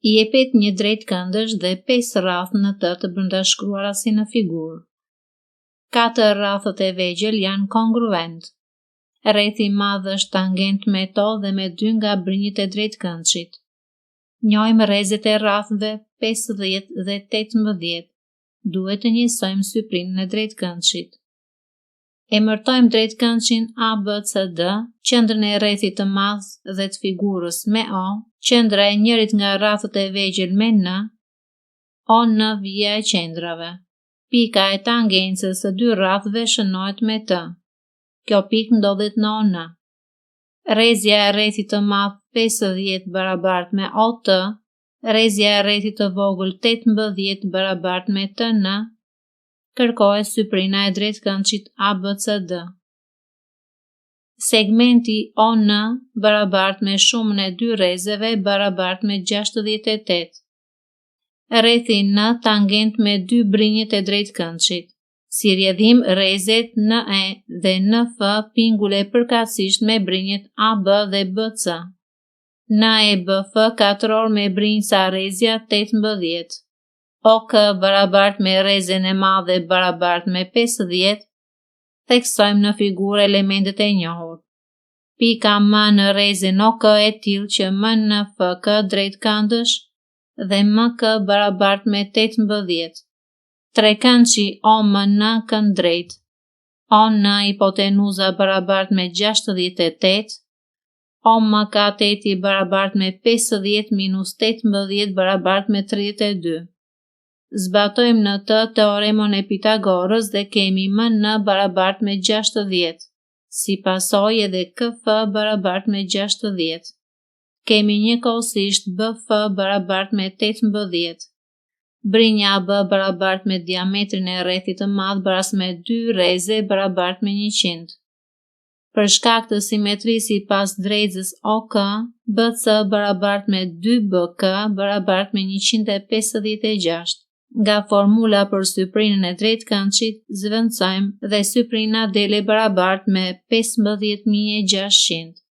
Jepet një drejtkëndësh dhe 5 rrathë në të të brendashkruara si në figurë. Katër rrathët e vegjël janë kongruent. Rrethi i madh është tangent me to dhe me dy nga brinjët e drejtkëndëshit. Njohim rrezet e rrathëve 50 dhe 18. Duhet të njësojmë syprinën e drejtkëndëshit. Emërtojmë drejtkëndëshin ABCD, qendrën e rrethit të madh dhe të figurës me O, qendra e njërit nga rrathët e vegjël me N, O N vija e qendrave. Pika e tangencës së dy rrathëve shënohet me T. Kjo pikë ndodhet në ON. Rrezja e rrethit të madh 50 barabartë me OT, rrezja e rrethit të vogël 18 barabartë me TN, Kërkohet syprina e drejtkëndëshit ABCD. Segmenti ON barabartë me shumën e dy rrezeve barabartë me 68. Rrethi N tangent me dy brinjët e drejtkëndëshit. Si rrjedhim rrezet NE dhe NF pingule përkatësisht me brinjët AB dhe BC. NE BF katror me brinjë sa rrezja 18. OK barabartë me rrezen e madhe barabartë me 50, theksojmë në figurë elementët e njohur. Pika M në rrezen OK e tillë që MNFK drejtkëndësh dhe MK barabartë me 18. Trekëndëshi OMN kënddrejtë. ON hipotenuza barabartë me 68, OM kateti barabartë me 50 minus 18 barabartë me 32. Zbatojmë në të teoremën e Pitagorës dhe kemi MN barabartë me 60. Si pasojë edhe KF barabartë me 60. Kemi njëkohësisht BF barabartë me 18. Brinja AB barabartë me diametrin e rrethit të madh baras me 2 rreze barabartë me 100. Për shkak të simetrisë sipas drejtëzës OK, BC barabartë me 2BK barabartë me 156. Nga formula për syprinën e drejtkëndëshit zëvendësojmë dhe syprina del e barabartë me 15600.